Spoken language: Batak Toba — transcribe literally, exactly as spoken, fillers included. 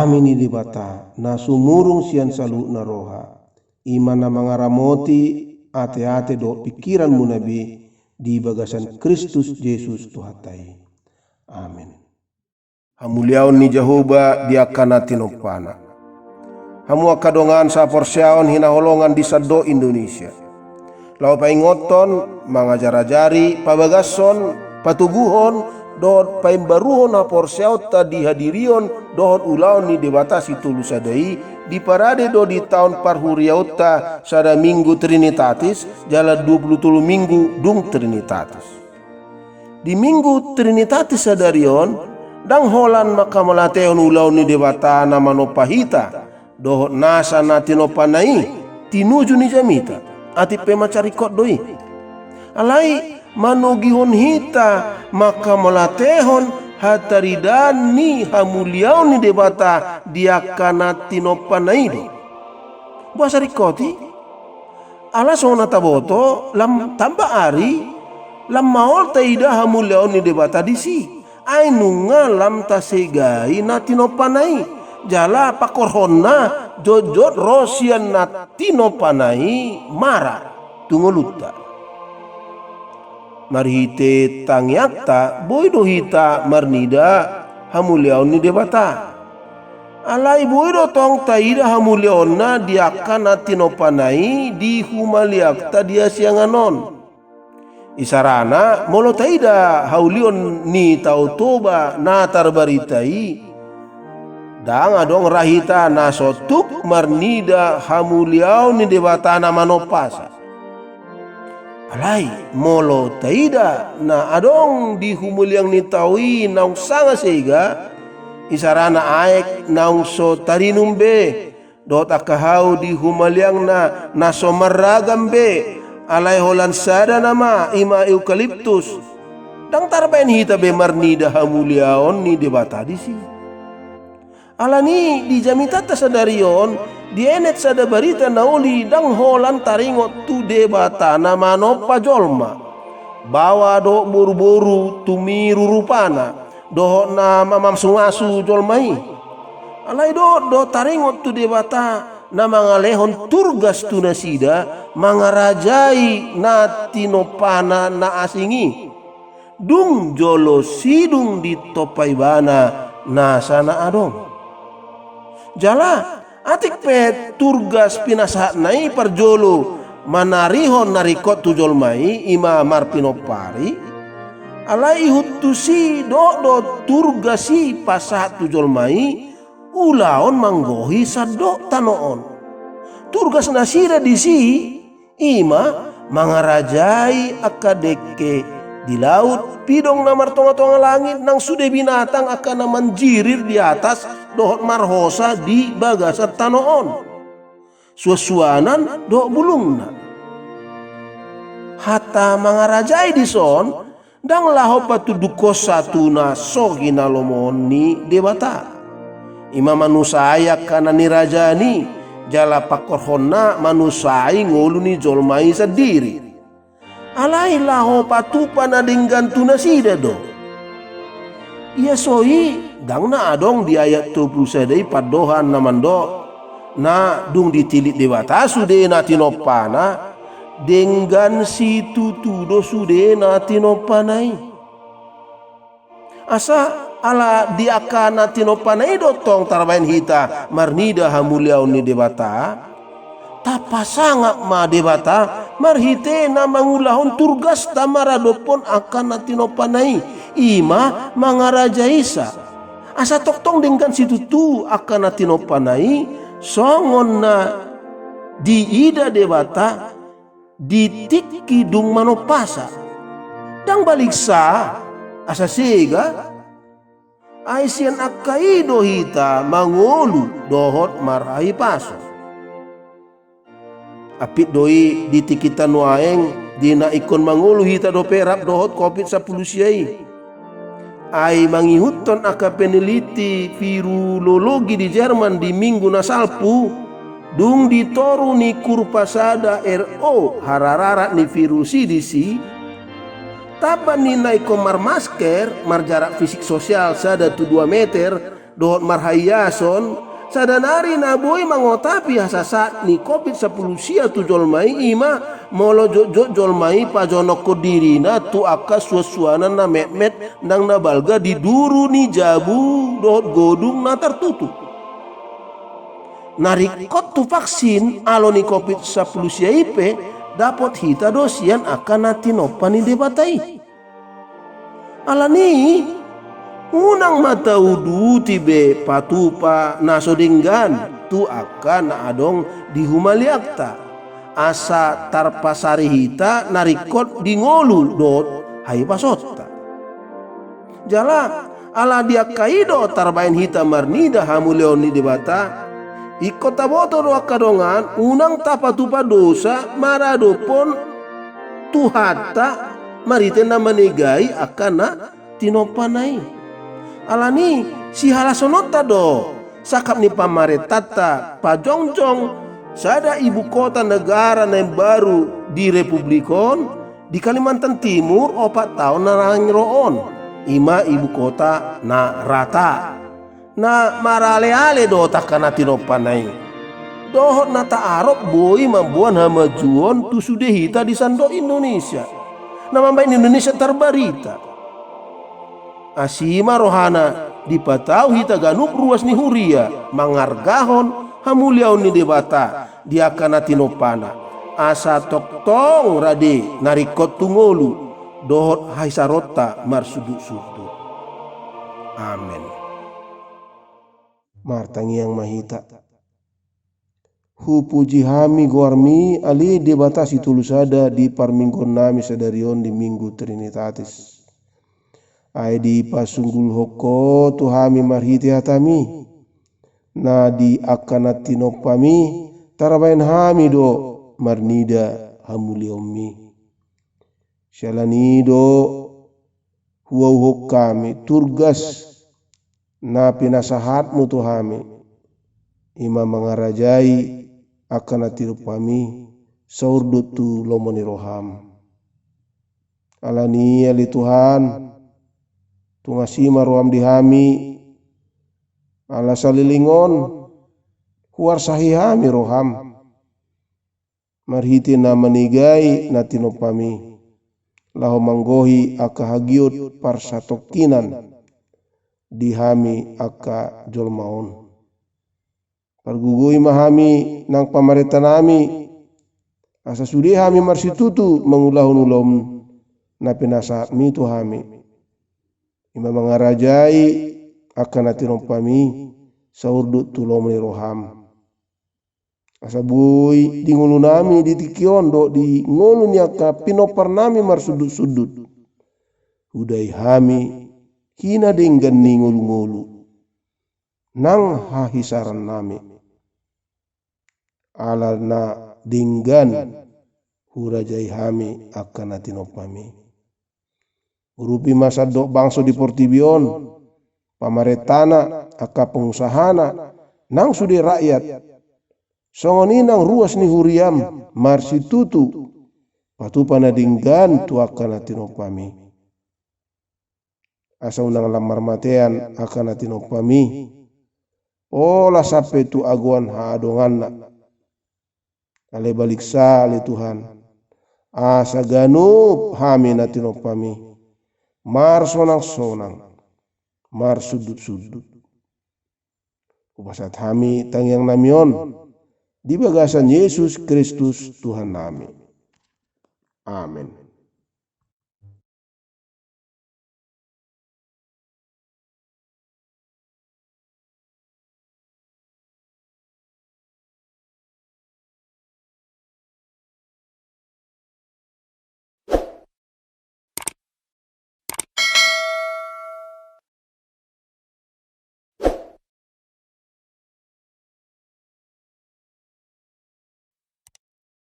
Dame ni Debata na sumurung sian saluhutna roha, i ma na mangaramoti ateate dohot pingkiranmuna be di bagasan Kristus Jesus Tuhanta i. Amen. Hamuliaon ni Jahowa di angka na tinompana. Hamu angka dongan sahaporseaon hinaholongan di sandok Indonesia, laho paingothon, mangajarajari, pabagashon, patoguhon dohot paimbaruhon haporseaonta di hadirion dohot ulaon ni Debata Sitolu Sada i, diparade do di taon parhuriaonta sada Minggu Trinitatis jala dua pulu tolu minggu dung Trinitatis. Di Minggu Trinitatis sadari on, ndang holan mangkamauliatehon ulaon ni Debata na manompa hita dohot nasa na tinompana i, tinuju ni jamita, atik pe mansai ringkot do i. Alai manogihon hita mangkamauliatehon hataridaan ni hamuliaon ni Debata di angka na tinompana i do. Boasa ringkot i? Ala songon na taboto, lam tamba ari, lam maol taida hamuliaon ni Debata disi. Ai nunga lam tasegai na tinompana i, jala pangkorhonna jotjot ro sian na tinompana i mara tu ngolunta. Marhite tangiangta boi do hita marnida hamuliaon ni Debata. Alai boi do tong taida hamuliaonna di angka na tinompana i di humaliangta di hasiangan on. Isarana, molo taida haulion ni Tao Toba na tarbarita i, ndang adong ra hita na so tuk marnida hamuliaon ni Debata na manompasa. Alai molo taida na adong di humaliang ni tao i naung sanga sega, isarana aek naung so tarinum be, dohot angka hau di humaliangna na so marragam be, alai holan sada nama, i ma eukaliptus, ndang tarbaen hita be marnida hamuliaon ni Debata disi. Alani i di jamitanta sadari on, dienet sada barita na uli ndang holan taringot tu Debata na manompa jolma, baoa dohot boruboru tumiru rupana, dohot na mamasumasu jolma i. Alai dohot do taringot tu Debata na mangalehon turgas tu nasida mangarajai na tinompana na asing i. Dung jolo sidung ditompa ibana nasa na adong. Jala atik pe turgas pinasahatna i parjolo manarihon na ringkot tu jolma i, i ma marpinompari, alai ihut tusi dohot do turgas i pasahat tu jolma i, ulaon manggohi sandok tano on. Turgas nasida disi, i ma mangarajai angka dengke di laut, pidong na martongatonga langit, nang sude binatang angka na manjirir di atas dohot marhosa di bagasan tano on, suansuanan dohot bulungna. Hata mangarajai dison ndang laho patundukkonsa tu na so hinalomohon ni Debata. I ma manusai angka na nirajaan i, jala pangkorhonna manusai ngolu ni jolma i sandiri. Alai laho patupa na denggan tu nasida do. Ia so i, ndang na adong di ayat tolu pulu sada i pandohan na mandok, na dung ditilik Debata sude na tinompana, denggan situtu do sude na tinompana i. Asa ala di angka na tinompana i do tong tarbaen hita marnida hamuliaon ni Debata, tapasangap ma Debata marhite na mangulahon turgasta maradophon angka na tinompana i, i ma mangarajaisa. Asa tongtong denggan situtu angka na tinompana i, songon na diida Debata di tingki dung manompasa. Ndang baliksa, asa sega, ai sian angka i do hita mangolu dohot marhahipason. Ampit do i di tingkinta nuaeng, di na ingkon mangolu hita dope rap dohot covid sampulu sia i. Ai mangihuthon angka peneliti virologi di Jerman di minggu na salpu, dung di toru ni kurva sada R O harararat ni virus i disi, tamba ni na ingkon marmasker, marjarak fisik sosial sada tu dua meter, dohot marhaiason, sada nari na boi mangotapi hasasaat ni Covid sampulu sia tu jolma i, i ma molo jotjot jolma i pajonokkon dirina tu angka suansuanan na metmet nang na balga di duru ni jabu dohot godung na tartutup. Na ringkot tu vaksin alo ni Covid sampulu sia i pe dapot hita do sian angka na tinompa ni Debata i. Alani i, unang ma tauduti be patupa na so denggan tu angka na adong di humaliangta, asa tarpasari hita na ringkot di ngolu dohot hahipasonta. Jala ala di angka i do tarbahen hita marnida hamuliaon ni Debata. Ingkon taboto do angka dongan, unang tapatupa dosa maradophon Tuhanta marhite na manegai angka na tinompana i. Alani i, sihalasononta do sangkap ni pamarentanta pajongjong sada ibu kota negara na imbaru di republik on, di Kalimantan Timur opat taon na naeng ro on, i ma ibu kota na rata, na maraleale dohot angka na tinompana i. Dohot na taarop boi mamboan hamajuon tu sude hita di sandok Indonesia, na mambahen Indonesia tarbarita. Asi ma rohana dipatau hita ganup ruas ni huria mangargahon hamuliaon ni Debata di angka na tinompana, asa tongtong rade na ringkot tu ngolu dohot hahisaronta marsundutsundut. Amen. Martangiang ma hita. Hupuji hami goarmi, ale Debata Sitolu Sada, di parmingguonnami sadari on di Minggu Trinitatis. Ai dipasunggulhon Ho tu hami marhite hatami, na di angka na tinompami tarbahen hami do marnida hamuliaonmi. Siala ni i do huauhon hami turgas na pinasahatmu tu hami, i ma mangarajai angka na tinompami saurdot tu lomo ni roham. Alani i ale Tuhan, tung asi ma roham di hami, ala saleleng on huarsahi hami roham marhite na manegai na tinompami, laho manggohi angka hagiot parsatongkinan di hami angka jolma on. Pargogoi ma hami nang pamarentanami, asa sude hami marsitutu mangulahon ulaon na pinasahatmi tu hami, i ma mangarajai angka na tinompami saurdot tu lomo ni roham. Asa boi di ngolunami di tingki on dohot di ngolu ni angka pinomparnami marsundutsundut, hudai hami hinadenggan ni ngolungolu nang hahisarannami. Ala na denggan hurajai hami angka na tinompami. Urupi ma sandok bangso di portibi on, pamarentana, angka pangusahana, nang sude rakyat. Songon i nang ruas ni huriam marsitutu patupa na denggan tu angka na tinompami. Asa unang lam marmatean angka na tinompami, pola sampe tu agoan haadonganna. Ale baliksa ale Tuhan, asa ganup hami na tinompami marsonangsonang, marsundutsundut. Hupasahat hami tangiangnami on di bagasan Jesus Kristus Tuhannami. Amen.